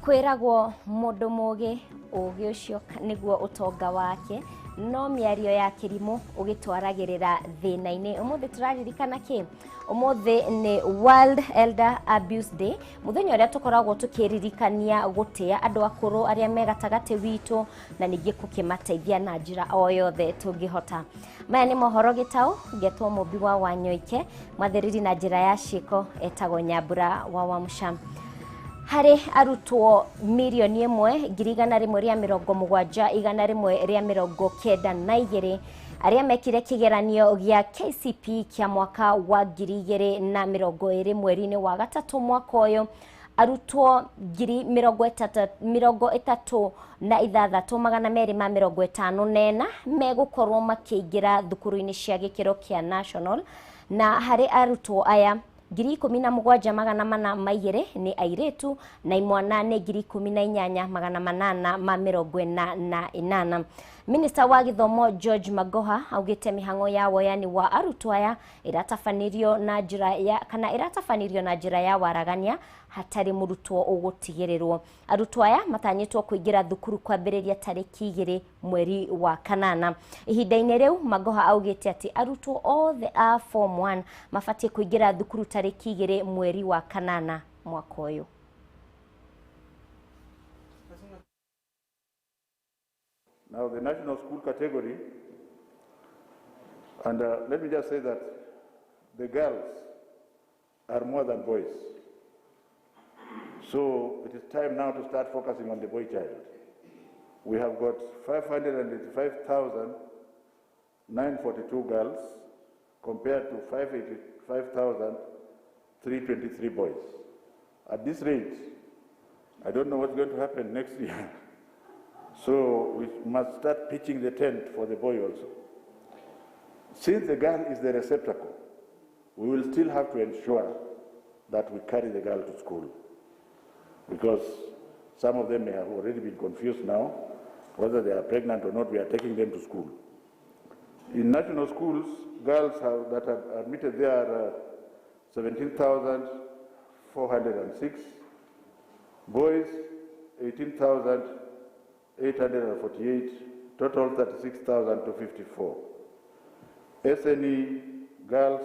Kwĩragwo mũndũ mũgĩ ũgĩ ũcio nĩguo ũtonga wake, no mĩario ya kĩrimũ ũgĩtwaragĩrĩra thĩna-inĩ. Ũmũthĩ tũraririkana kĩ? Ũmũthĩ nĩ World Elder Abuse Day, mũthenya ũrĩa tũkoragwo tũkĩririkania gũtĩa andũ akũrũ arĩa me gatagatĩ witũ na ningĩ gũkĩmateithia na njĩra o yothe tũngĩhota. Maya nĩ mohoro gĩtaũ, ngetwo Mũmbi wa Wanyoike, mwathĩrĩri na njĩra ya ciĩko etagwo Nyambura wa Wamũca. Harĩ arutwo 1,170,192 arĩa mekire kĩgeranio gĩa KCPE kĩa mwaka wa 2020 mweri-inĩ wa gatatũ mwaka ũyũ, arutwo 36,254 megũkorwo makĩingĩra thukuru-inĩ cia gĩkĩro kĩa national, na harĩ arutwo aya 17,402 nĩ airĩtu na imwana nĩ 18,848. Minista wa gĩthomo George Magoha augĩte mĩhang'o ya woyani wa arutwo aya ĩratabanĩrio na njĩra ya kana ĩratabanĩrio na njĩra ya waragania hatarĩ mũrutwo ũgũtigĩrĩrwo. Arutwo aya matanyĩtwo kũingĩra thukuru kwambĩrĩria tarĩki 2 mweri wa kanana. Ihinda-inĩ rĩu Magoha augĩte atĩ arutwo othe a form 1 mabatiĩ kũingĩra thukuru tarĩki 2 mweri wa kanana mwaka ũyũ. Now the national school category, and let me just say that the girls are more than boys. So it is time now to start focusing on the boy child. We have got 585,942 girls compared to 585,323 boys. At this rate, I don't know what's going to happen next year. So we must start pitching the tent for the boy also. Since the girl is the receptacle, we will still have to ensure that we carry the girl to school, because some of them may have already been confused now, whether they are pregnant or not, we are taking them to school. In national schools, girls that are admitted there are 17,406, boys 18,848, total 36,254. SNE girls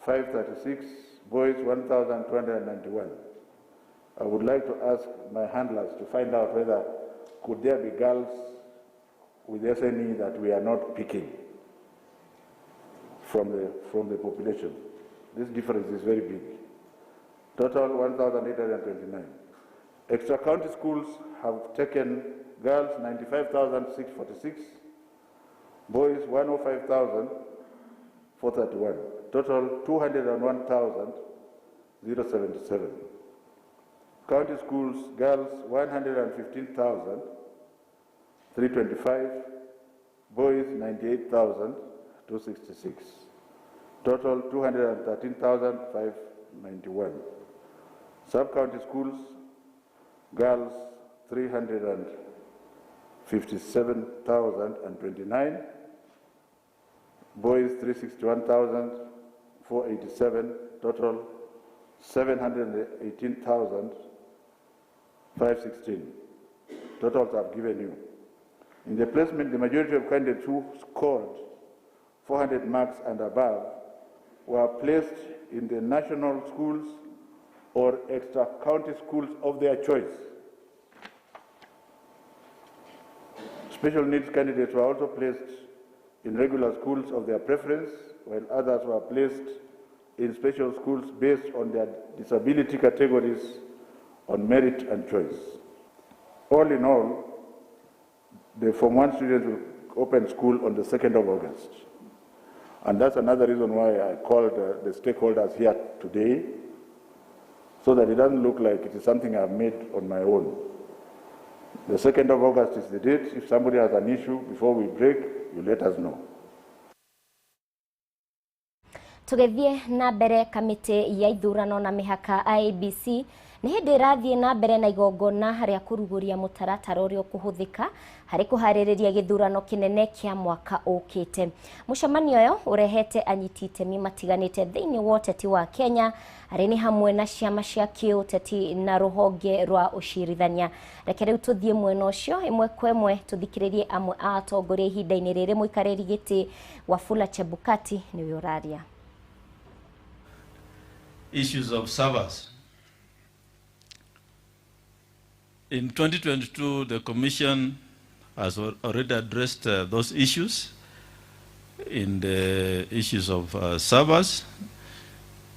536, boys 1,291. I would like to ask my handlers to find out whether could there be girls with SNE that we are not picking from the population. This difference is very big. Total 1,829. Extra county schools have taken girls 95,646, boys 105,431, total 201,077. County schools, girls 115,325, boys 98,266, total 213,591. Sub-county schools, girls 357,029, boys 361,487, total 718,516. Totals I've given you. In the placement, the majority of candidates who scored 400 marks and above were placed in the national schools or extra county schools of their choice. Special needs candidates were also placed in regular schools of their preference, while others were placed in special schools based on their disability categories on merit and choice. All in all, the Form 1 students will open school on the 2nd of August. And that's another reason why I called the stakeholders here today, so that it doesn't look like it is something I've made on my own. The 2nd of August is the date. If somebody has an issue before we break, you let us know. Tũgĩthiĩ na mbere, kamĩtĩ ya ithurano na mĩhaka IEBC Nĩ hĩndĩ ĩrathiĩ na mbere na igongona rĩa kũrugũria mũtaratara ũrĩa ũkũhũthĩka harĩ kũharĩrĩria gĩthurano kĩnene kĩa mwaka ũkĩte. Mũcemanio ũyũ ũrehete anyiti itemi matiganĩte thĩinĩ wa ũteti wa Kenya, arĩ nĩ hamwe na ciama cia kĩũteti na rũhonge rwa ũcirithania. Reke rĩu tũthiĩ mwena ũcio ĩmwe kwa ĩmwe tũthikĩrĩrie amwe a atongoria ihinda-inĩ rĩrĩ. Mũikarĩri gĩtĩ Wafula Chebukati nĩwe ũraria. Issues of servers. In 2022, the Commission has already addressed those issues in the issues of servers.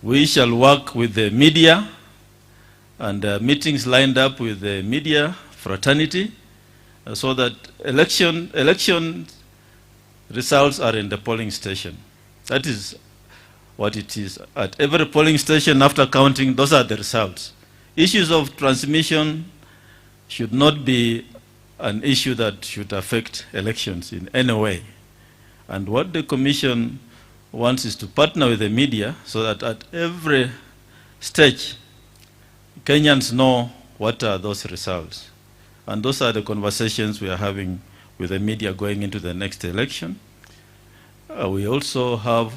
We shall work with the media and meetings lined up with the media fraternity so that election results are in the polling station. That is what it is. At every polling station after counting, those are the results. Issues of transmission should not be an issue that should affect elections in any way. And what the Commission wants is to partner with the media so that at every stage, Kenyans know what are those results. And those are the conversations we are having with the media going into the next election. We also have,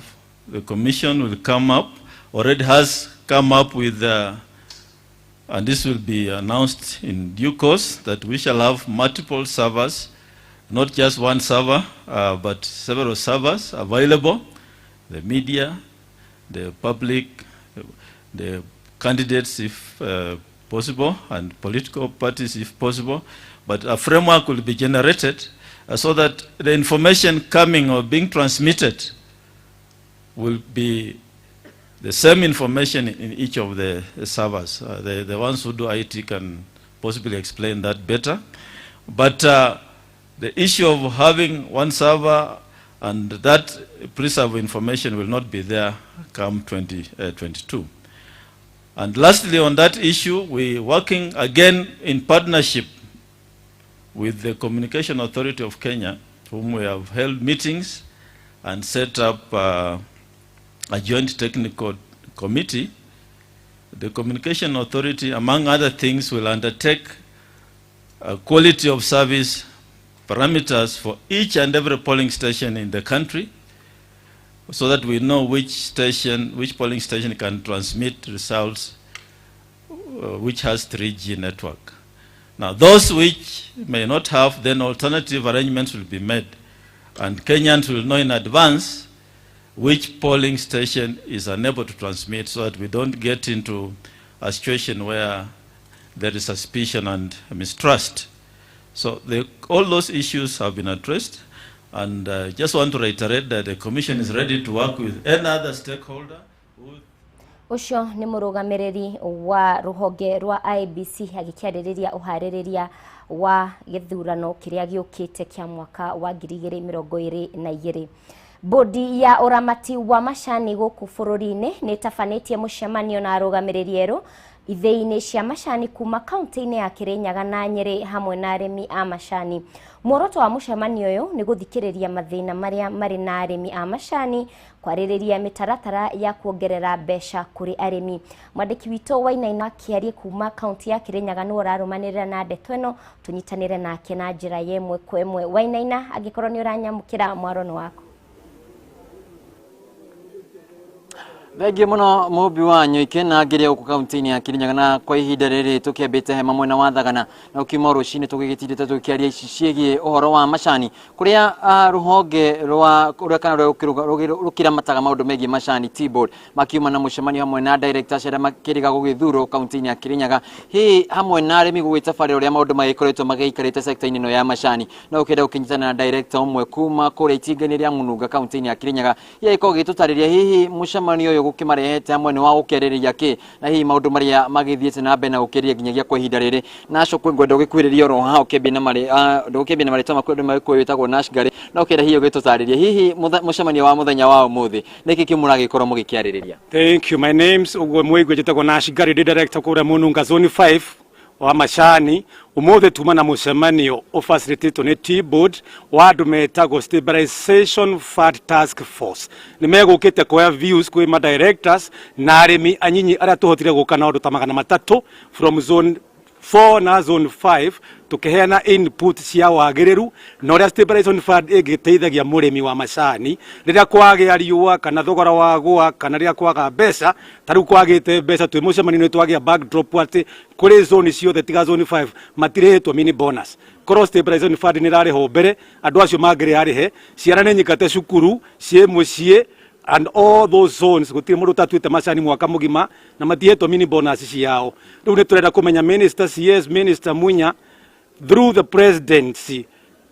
the Commission will come up, already has come up with, and this will be announced in due course, that we shall have multiple servers, not just one server, but several servers available, the media, the public, the candidates if possible, and political parties if possible. But a framework will be generated so that the information coming or being transmitted will be the same information in each of the servers. The ones who do IT can possibly explain that better. But the issue of having one server and that preserve information will not be there come 2022. And lastly, on that issue, we're working again in partnership with the Communication Authority of Kenya, whom we have held meetings and set up a joint technical committee. The Communication Authority, among other things, will undertake a quality of service parameters for each and every polling station in the country, so that we know which polling station can transmit results, which has 3G network. Now, those which may not have, then alternative arrangements will be made, and Kenyans will know in advance which polling station is unable to transmit, so that we don't get into a situation where there is suspicion and mistrust. So all those issues have been addressed, and I just want to reiterate that the Commission is ready to work with any other stakeholder. Ũcio nĩ mũrũgamĩrĩri wa rũhonge rwa IEBC agĩkĩarĩrĩria ũharĩrĩria wa gĩthurano kĩrĩa gĩũkĩte kĩa mwaka wa 2022. Bodi ya ũramati wa macani gũkũ bũrũri-inĩ nĩ ĩtabanĩtie mũcemanio na arũgamĩrĩri erũ ithĩi-inĩ cia macani kuma kaunti-inĩ ya Kirinyaga na Nyĩrĩ hamwe na arĩmi a macani. Muoroto wa mũcemanio ũyũ nĩ gũthikĩrĩria mathĩna marĩa marĩ na arĩmi a macani, kwarĩrĩria mĩtaratara ya kuongerera mbeca kũrĩ arĩmi. Mwandĩki witũ Wainaina Kĩarie kuma kaunti ya Kirinyaga nĩwe ũrarũmanĩrĩra na ndeto ĩno, tũnyitanĩre nake na njĩra ya ĩmwe kwa ĩmwe. Wainaina, angĩkorwo nĩ ũranyamũkĩra, mwaro nĩ waku. Thengiũ mũno mũmbi wa Nyoike na ngĩrĩa gũkũ kaunti-inĩ ya Kirinyaga, na kwa ihinda rĩrĩ tũkĩambĩte hema mwena wa Thagana na ũkiuma rũcinĩ tũgĩgĩtindĩte tũkĩaria ici ciĩgiĩ ũhoro wa macani kũrĩa rũhonge rwa kũrĩa kana rũkĩramataga maũndũ megiĩ macani Tea Board makiuma na mũcemanio hamwe na director arĩa makĩrĩga gũgĩthurwo kaunti-inĩ ya Kirinyaga, hihi hamwe na arĩmi gũgĩtabarĩra ũrĩa maũndũ magĩkoretwo magĩikarĩte sector-inĩ ĩno ya macani. Na ũkĩenda gũkĩnyitana na director ũmwe kuma kũrĩa itinga-inĩ rĩa Mũnunga kaunti-inĩ ya Kirinyaga, hihi agĩkorwo agĩtũtarĩria hihi mũcemanio ũyũ gũkĩmarehete hamwe nĩ wa gũkĩarĩrĩria kĩ, na hihi maũndũ marĩa magĩthiĩte na mbere na gũkĩria nginyagia kwa ihinda rĩrĩ. Na acoke ngwenda ũgĩkuhĩrĩria oro haha ũkĩambia na ndũgũkĩambia na marĩtwa maku andũ magĩkũĩ wĩtagwo Nash Gary, na ũkĩenda hihi ũgĩtũtarĩrie hihi mũcemanio wa mũthenya wa ũmũthĩ nĩkĩ kĩ mũragĩkorwo mũgĩkĩarĩrĩria. Thank you. My name's Ũguo Mũigua, njĩtagwo Nash Gary, ndĩ director kũrĩa Mũnunga Zone 5 Wa macani umuthi tuma na mucemanio ufacilitatwo ni Tea Board wa andu metagwo Stabilization Fund Task Force. Ni megukite kuoya views kwi ma directors na arimi anyinyi aria tuhotire guka na andu ta 300 from zone 4 na zone 5, tukiheana input cia wagiriru na uria Stabilization Fund ingiteithagia murimi wa macani riria kwagia riua kana thogora wagwa kana riria kwaga mbeca. Ta riu kwagite mbeca, twi mucemanio twagia backdrop ati kuri zone ciothe tiga zone 5 matirihitwo mini bonus. Korwo Stabilization Fund ni rarihwo mbere, andu acio mangiriarihe. Ciana ni nyikate cukuru ciĩ muciĩ, and all those zones gutire mundu utatuite macani mwaka mugima na matihetwo mini bonus ciao. Riu ni turenda kumenya, Minister CS, Minister Munya, through the presidency,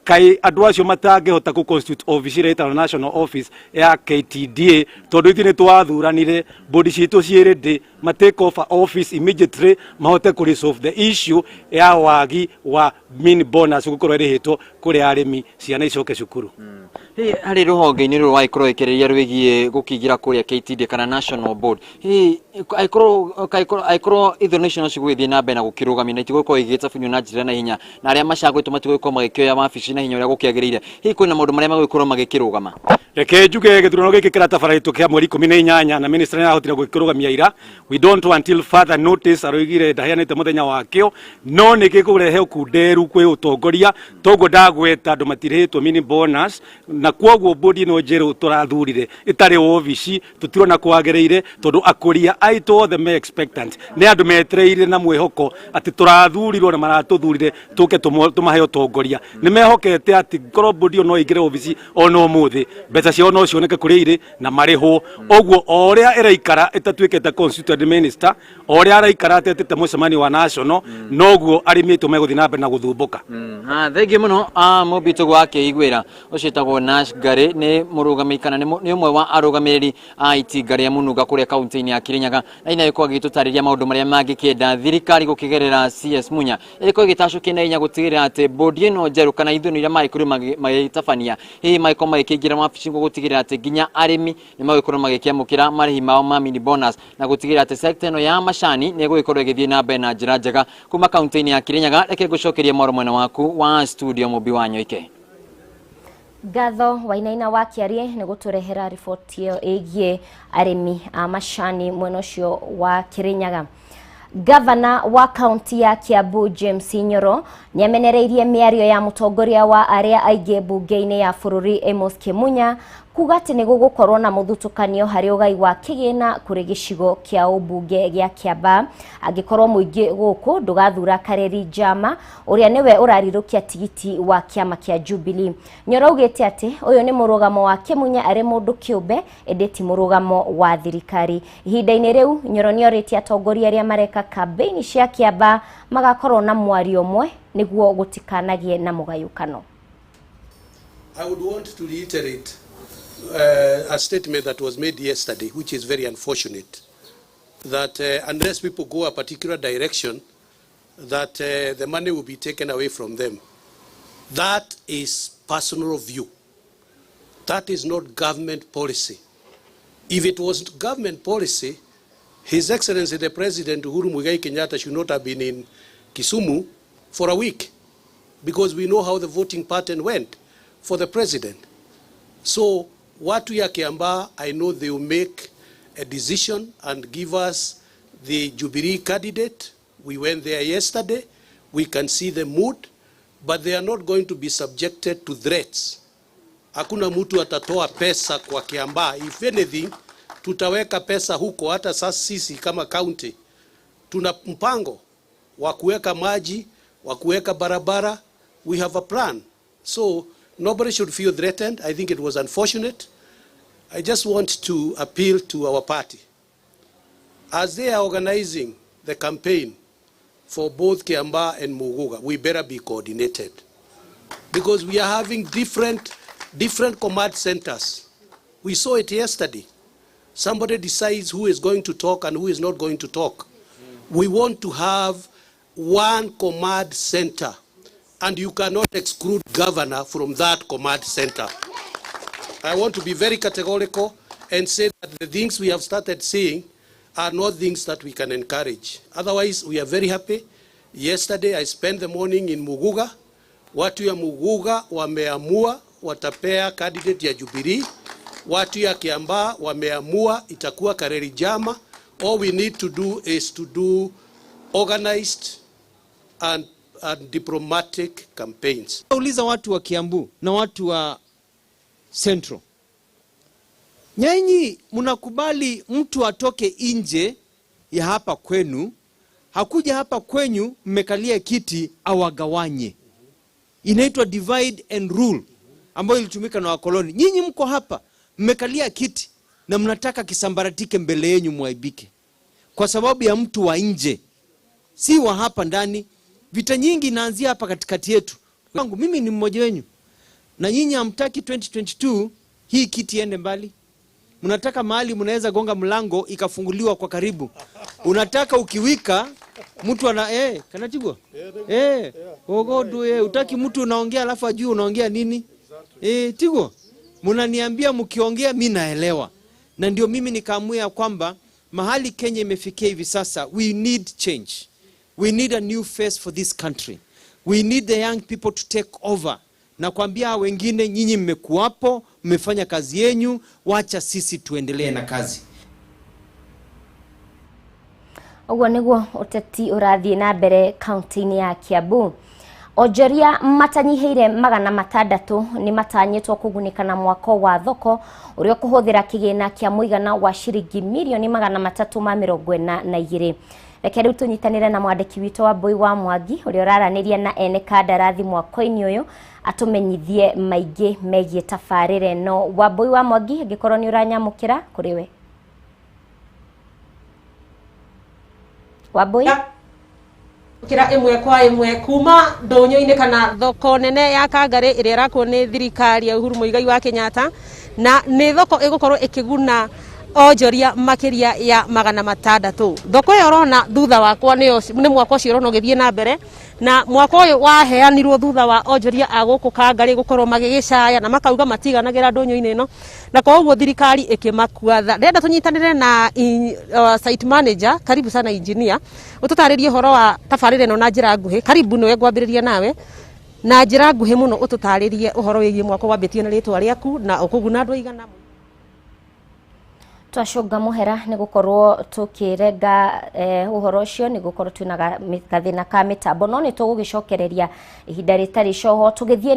kai andu acio matangihota ku constitute office ĩrĩa ĩtagwo national office ya KTDA, tondu ithuĩ nĩ twathuranire bodi citũ ciĩ ready ma take over office immediately mahote ku resolve the issue ya wagi wa mini bonus gukorwo ĩrĩhĩtwo kũrĩ arĩmi, ciana icoke cukuru. Hihi harĩ rũhonge-inĩ rũrũ wagĩkorwo ĩkĩrĩria rwĩgiĩ gũkĩingĩra kũrĩa KTDA kana National Board, hihi angĩkorwo ithurano icio no cigũgĩthiĩ na mbere na gũkĩrũgamio na itigũgĩkorwo igĩgĩtabanio na njĩra na ihenya, na arĩa macagũrĩtwo matigũgĩkorwo magĩkĩoya wabici na hinya ũrĩa gũkĩagĩrĩire, hihi kwĩna maũndũ marĩa magũgĩkorwo magĩkĩrũgama? Reke njuge gĩthurano gĩkĩ kĩratabarĩtwo kĩa mweri 18 na minister nĩarahotire gũkĩrũgamia ira. We don't want until further notice, aroigire ndaheanĩte mũthenya wakĩo, no nĩ gĩkũrehe ũkunderu kwĩ ũtongoria. Toguo ndagweta, andũ matirĩhĩtwo mini bonus, na kwoguo bodi ĩno njerũ tũrathurire ĩtarĩ obici tũtirona kwagĩrĩire, tondũ akũria aitũ othe me expectant, nĩ andũ metereire na mwĩhoko atĩ tũrathurirwo na maratũthurire tũke tũmahe ũtongoria. Nĩ mehokete atĩ korwo bodi ĩyo no ĩingĩre obici ona ũmũthĩ, mbeca ciao no cioneke kũrĩa irĩ na marĩhwo. Ũguo o ũrĩa ĩraikara ĩtatuĩkĩte constituent minister, o ũrĩa araikara atetete mũcemanio wa national, noguo arĩmi aitũ megũthiĩ na mbere na gũthumbũka. Thengiũ mũno, mũmbi tũguo akĩiguĩra ũcio ĩtagwo Nash Ngari, nĩ mũrũgamĩrĩri kana nĩ ũmwe wa arũgamĩrĩri a itinga rĩa Mũnunga kũrĩa kaunti-inĩ ya Kirinyaga, na ina gĩkorwo agĩtũtarĩria maũndũ marĩa mangĩkĩenda thirikari gũkĩgerera CS Munya ĩgĩkorwo ĩgĩtacũkia na hinya gũtigĩrĩra atĩ bodi ĩno njerũ kana ithurano iria magĩkorirwo magĩtabania hihi magĩkorwo magĩkĩingĩra mawabici nĩguo gũtigĩrĩra atĩ nginya arĩmi nĩ magũgĩkorwo magĩkĩamũkĩra marĩhi mao ma mini bonus, na gũtigĩrĩra atĩ sector ĩno ya macani nĩ ĩgũgĩkorwo ĩgĩthiĩ na mbere na njĩra njega. Kuma kaunti-inĩ ya Kirinyaga, reke ngũcokerie mwaro mwena waku wa studio, Mũmbi wa Nyoike. Ngatho Wainaina wa Kĩarie nĩ gũtũrehera riboti ĩyo ĩgiĩ arĩmi a macani mwena ũcio wa Kirinyaga. Gavana wa kaunti ya Kiambu James Nyoro nĩamenereirie mĩario ya mũtongoria wa arĩa aingĩ mbunge-inĩ ya bũrũri Amos Kimunya kuga atĩ nĩ gũgũkorwo na mũthutũkanio harĩ ũgai wa kĩgĩna kũrĩ gĩcigo kĩa ũmbunge gĩa Kiambaa angĩkorwo mũingĩ gũkũ ndũgathura Kareri Njama ũrĩa nĩwe ũrarirũkia tigiti wa kĩama kĩa Jubilee. Nyoro augĩte atĩ ũyũ nĩ mũrũgamo wa Kimunya arĩ mũndũ kĩũmbe ĩndĩ ti mũrũgamo wa thirikari. Ihinda-inĩ rĩu Nyoro nĩorĩtie atongoria arĩa mareka kambĩini cia Kiambaa magakorwo na mwario ũmwe nĩguo gũtikanagie na mũgayũkano. I would want to reiterate a statement that was made yesterday, which is very unfortunate, that unless people go a particular direction, that the money will be taken away from them. That is personal view. That is not government policy. If it was government policy, His Excellency the President Uhuru Muigai Kenyatta should not have been in Kisumu for a week, because we know how the voting pattern went for the president. So watu ya Kiambaa, I know they will make a decision and give us the Jubilee candidate. We went there yesterday. We can see the mood, but they are not going to be subjected to threats. Hakuna mtu atatoa pesa kwa Kiambaa. If anything, tutaweka pesa huko. Hata sasa sisi kama county tuna mpango wa kuweka maji, wa kuweka barabara. We have a plan. So nobody should feel threatened. I think it was unfortunate. I just want to appeal to our party. As they are organizing the campaign for both Kiambaa and Muguga, we better be coordinated, because we are having different command centers. We saw it yesterday. Somebody decides who is going to talk and who is not going to talk. We want to have one command center, and you cannot exclude governor from that command center. I want to be very categorical and say that the things we have started seeing are not things that we can encourage. Otherwise, we are very happy. Yesterday I spent the morning in Muguga. Watu ya Muguga wameamua watapea candidate ya Jubilee. Watu ya Kiambaa wameamua itakuwa Kareri Jama. All we need to do is to do organized and diplomatic campaigns. Uliza watu wa Kiambu na watu wa Central, nyinyi mnakubali mtu atoke nje ya hapa kwenu, hakuja hapa kwenyu, mmekalia kiti awagawanye? Inaitwa divide and rule ambayo ilitumika na wakoloni. Nyinyi mko hapa mmekalia kiti na mnataka kisambaratike mbele yenyu, mwaibike kwa sababu ya mtu wa nje, si wa hapa ndani. Vita nyingi inaanzia hapa katikati yetu. Wangu mimi ni mmoja wenyu, na nyinyi hamtaki 2022 hii kiti iende mbali. Mnataka mahali mnaweza gonga mlango ikafunguliwa kwa karibu. Unataka ukiwika mtu ana kanatigwa ogodu utaki mtu unaongea alafu ajui unaongea nini tigo. Mnaniambia mkiongea mimi naelewa, na ndio mimi nikaamua kwamba mahali Kenya imefikia hivi sasa, we need change. We need a new face for this country. We need the young people to take over. Na kuambia wengine, nyinyi mmekuwapo, mmefanya kazi yenyu, wacha sisi tuendelee na kazi. Ũguo nĩguo ũteti ũrathiĩ na mbere kaunti-inĩ ya Kiambu. Onjoria matanyihĩire 600 nĩ matanyĩtwo kũgunĩka na mwako wa thoko ũrĩa ũkũhũthĩra kĩgĩna kĩa mũigana wa ciringi mirioni 342. Reke rĩu tũnyitanĩre na mwandĩki witũ wa Mbui wa Mwangi ũrĩa ũraranĩria na ene kandarathi mwako-inĩ ũyũ atũmenyithie maingĩ megiĩ tabarĩra ĩno. Wambui wa Mwangi, angĩkorwo nĩ ũranyamũkĩra, kũrĩ we. Wambui kira imwe kwa imwe kuma ndonyo-inĩ kana thoko nene ya Kangari ĩrĩa ĩrakwo nĩ thirikari ya Uhuru Muigai wa Kenyatta, na nĩ thoko ĩgũkorwo ĩkĩguna onjoria makĩria ya 600. Thoko ĩyo ũrona thutha wakwa nĩ mwako ũcio ũrona ũgĩthiĩ na mbere, na mwako ũyũ waheanirwo thutha wa onjoria a gũkũ Kangari gũkorwo magĩgĩcaya na makauga matiganagĩra ndũnyũ-inĩ ĩno, na koguo thirikari ĩkĩmakua tha. Ndĩrenda tũnyitanĩre na site manager, karibu sana engineer, ũtũtarĩrie ũhoro wa tabarĩra ĩno na njĩra nguhĩ. Karibu, nĩwe ngwambĩrĩria nawe na njĩra nguhĩ mũno, ũtũtarĩrie ũhoro wĩgiĩ mwako wambĩtie na rĩtwa rĩaku na ũkũguna andũ aigana. Twacũnga mũhera nĩ gũkorwo tũkĩrenga ũhoro ũcio, nĩ gũkorwo twĩna gathĩna ka mĩtambo, no nĩ tũgũgĩcokereria ihinda rĩtarĩ coho. Tũgĩthiĩ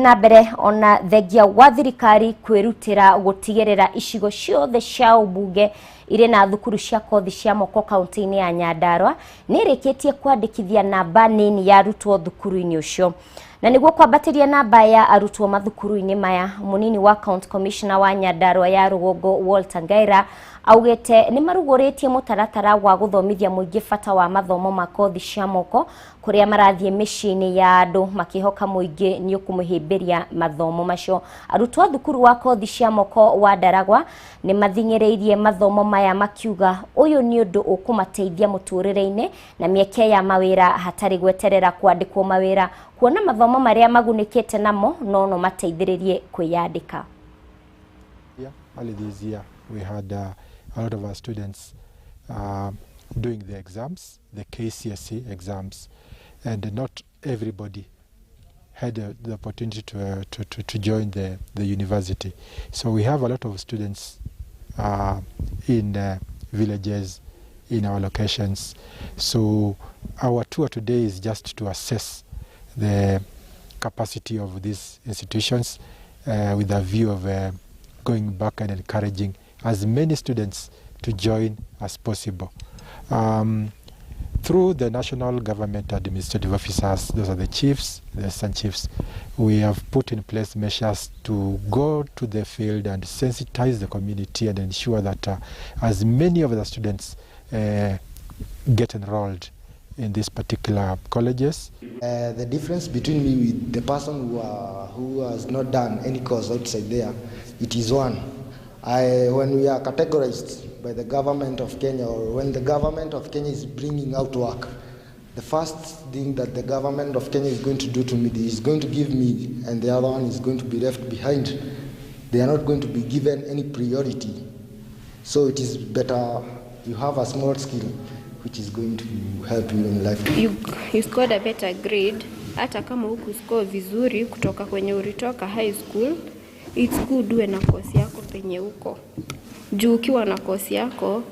na mbere ona thengia wa thirikari kwĩrutĩra gũtigĩrĩra icigo ciothe cia ũmbunge irĩ na thukuru cia kothi cia moko kaunti-inĩ ya Nyandarua nĩ ĩrĩkĩtie kwandĩkithia namba nini ya arutwo thukuru-inĩ ũcio. Na nĩguo kwambatĩria namba ya arutwo mathukuru-inĩ maya, mũnini wa county commissioner wa Nyandarua ya rũgongo Walter Ngaira augĩte nĩ marugũrĩtie mũtaratara wa gũthomithia mũingĩ bata wa mathomo ma kothi cia moko kũrĩa marathiĩ mĩciĩ-inĩ ya andũ makĩhoka mũingĩ nĩ ũkũmũhĩmbĩria mathomo macio. Arutwo a thukuru wa kothi cia moko wa Ndaragwa nĩ mathing'ĩrĩirie mathomo maya makiuga ũyũ nĩ ũndũ ũkũmateithia mũtũrĩre-inĩ na mĩeke ya mawĩra hatarĩ gweterera kwandĩkwo mawĩra, kuona mathomo marĩa magunĩkĩte namo no no mateithĩrĩrie kwĩyandĩka. Early this year we had a lot of our students doing the exams, the KCSE exams, and not everybody had the opportunity to join the university. So we have a lot of students in villages, in our locations. So our tour today is just to assess the capacity of these institutions with a view of going back and encouraging as many students to join as possible. Through the national government administrative officers, those are the chiefs, the assistant chiefs, we have put in place measures to go to the field and sensitize the community and ensure that as many of the students get enrolled in these particular colleges. The difference between me with the person who has not done any course outside there, it is one. When we are categorized by the government of Kenya, or when the government of Kenya is bringing out work, the first thing that the government of Kenya is going to do to me is going to give me, and the other one is going to be left behind. They are not going to be given any priority. So it is better you have a small skill which is going to help you in life. You scored a better grade, hata kama hukuscore vizuri kutoka kwenye ulitoka high school, it's good uwe na course yako penye uko. Juu ukiwa na course yako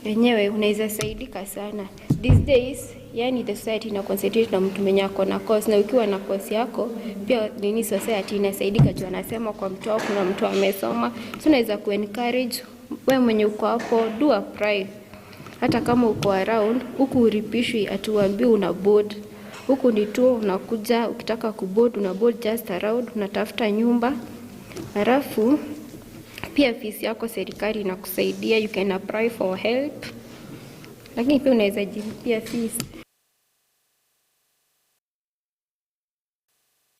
wenyewe unaweza saidika sana. These days, yani the society ina concentrate na mtu mwenye ako na course, na ukiwa na course yako pia nini society inasaidika juu anasema kwa mtu wako kuna mtu amesoma. So unaweza ku encourage wewe mwenye uko hapo, do apply. Hata kama uko around, huku uripishwi atuambii una board. Huku ni tu unakuja ukitaka kuboard una board just around, unatafuta nyumba. Halafu pia fees yako serikali inakusaidia, you can apply for help. Lakini pia unaweza jilipia fees.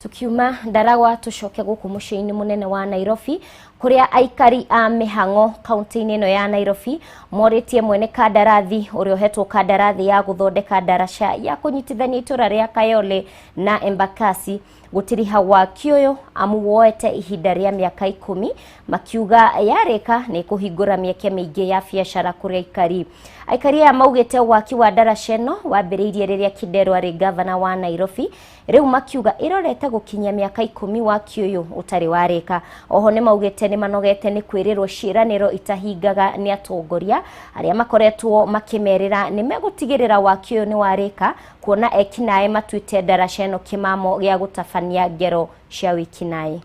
Tukiuma Ndaragwa tucoke guku muciĩ-inĩ mũnene wa Nairobi kuria aikari a mĩhang'o kaunti-inĩ ĩno ya Nairobi morĩtie mwene kandarathi ũrĩa ũhetwo kandarathi ya gũthondeka ndaraca ya kũnyitithania itũra rĩa Kayole na Embakasi gũtiriha waki ũyũ amu woete ihinda rĩa mĩaka 10 makiuga yarĩka nĩ kũhingũra mĩeke mĩingĩ ya biacara kũrĩ aikari. Aikari aya maugĩte waki wa ndaraca ĩno wambĩrĩirie rĩrĩa Kidero arĩ gavana wa Nairobi, rĩu makiuga ĩrorete gũkinyia mĩaka 10 waki ũyũ ũtarĩ warĩka. Oho nĩ maugĩte nĩ manogete nĩ kwĩrĩrwo ciĩranĩro itahingaga nĩ atongoria arĩa makoretwo makĩmerĩra nĩ megũtigĩrĩra waki ũyũ nĩ warĩka, kuona ekinaĩ matuĩte ndaraca ĩno kĩmamo gĩa gũtabania ngero cia wĩkinaĩ.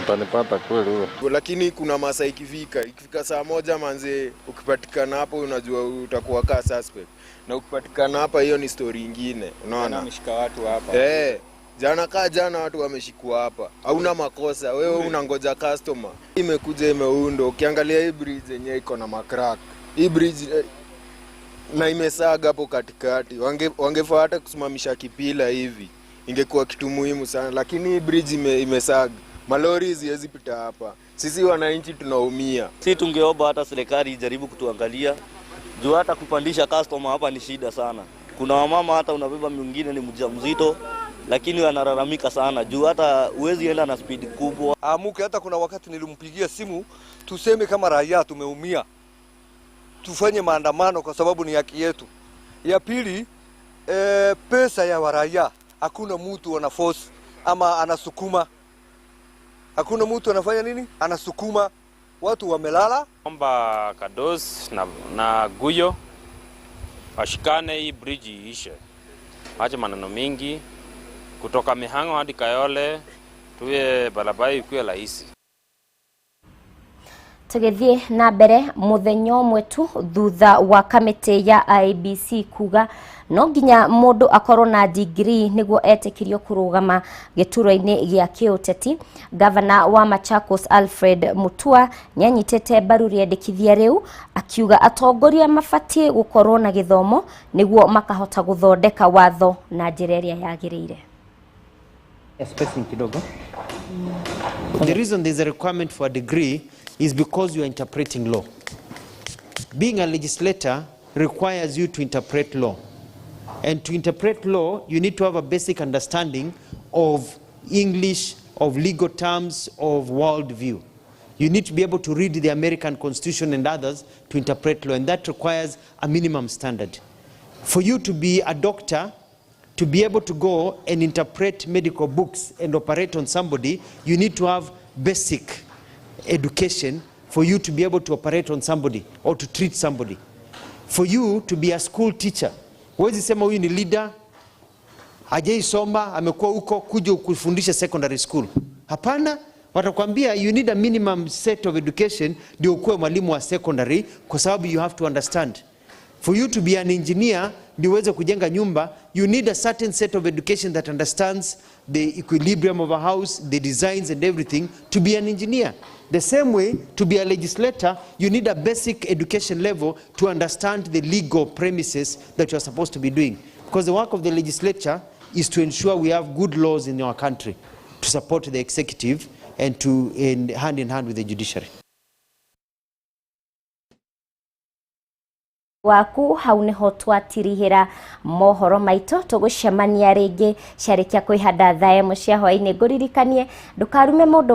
Utanipata kweli huyo. Lakini kuna masaa ikifika saa 1 manze, ukipatikana hapo unajua utakuwa ka suspect. Na ukipatikana hapa hiyo ni story nyingine, unaona? Wameshika watu hapa. Jana kaa jana watu wameshikwa hapa. Hauna makosa, wewe unangoja customer. Imekuja imeundwa, ukiangalia hii bridge yenyewe iko na macrack. Hii bridge na imesaga hapo katikati. Wangefaa hata kusimamisha kipila hivi. Ingekuwa kitu muhimu sana, lakini hii bridge imesaga. Malori ziwezi pita hapa. Sisi wananchi tunaumia. Si tungeomba hata serikali ijaribu kutuangalia. Juu hata kupandisha customer hapa ni shida sana. Kuna wamama hata unabeba mwingine ni mjamzito, lakini wanalalamika sana juu hata huwezi enda na speed kubwa. Amuke, hata kuna wakati nilimpigia simu tuseme kama raia tumeumia, tufanye maandamano kwa sababu ni haki yetu. Ya pili, pesa ya waraia hakuna mtu ana force ama anasukuma. Hakuna mtu anafanya nini? Anasukuma. Watu wamelala. Omba Kados na Guyo washikane, hii bridge iishe. Acha maneno mingi. Kutoka Mihango hadi Kayole tuwe barabara ikuwe rahisi. Tugithie na mbere muthenya ũmwe tu thutha wa kamĩtĩ ya IEBC kuga no nginya mũndũ akorwo na degree nĩguo etĩkĩrio kũrũgama gĩturwa-inĩ gĩa kĩũteti. Gavana wa Machakos Alfred Mutua nĩanyitĩte mbaru rĩendekithia rĩu akiuga atongoria mabatiĩ gũkorwo na gĩthomo nĩguo makahota gũthondeka watho na njĩra ĩrĩa yagĩrĩire. The reason there's a requirement for a degree is because you are interpreting law. Being a legislator requires you to interpret law. And to interpret law, you need to have a basic understanding of English, of legal terms, of worldview. You need to be able to read the American Constitution and others to interpret law, and that requires a minimum standard. For you to be a doctor, to be able to go and interpret medical books and operate on somebody, you need to have basic education for you to be able to operate on somebody or to treat somebody. For you to be a school teacher, huwezi sema huyu ni leader, hajaisoma, amekuwa huko kuja kufundisha secondary school. Hapana, watakwambia you need a minimum set of education ndio ukuwe mwalimu wa secondary, kwa sababu you have to understand. For you to be an engineer ndio uweze kujenga nyumba, you need a certain set of education that understands the equilibrium of a house, the designs and everything to be an engineer. The same way, to be a legislator, you need a basic education level to understand the legal premises that you are supposed to be doing. Because the work of the legislature is to ensure we have good laws in our country to support the executive and to hand in hand with the judiciary. Waku hau niho twatirihĩra mohoro maitũ. Tũgũcemania rĩngĩ ciarĩkia kwĩhanda thaa 1 cia hwaĩ-inĩ. Ngũririkanie ndũkarume mũndũ.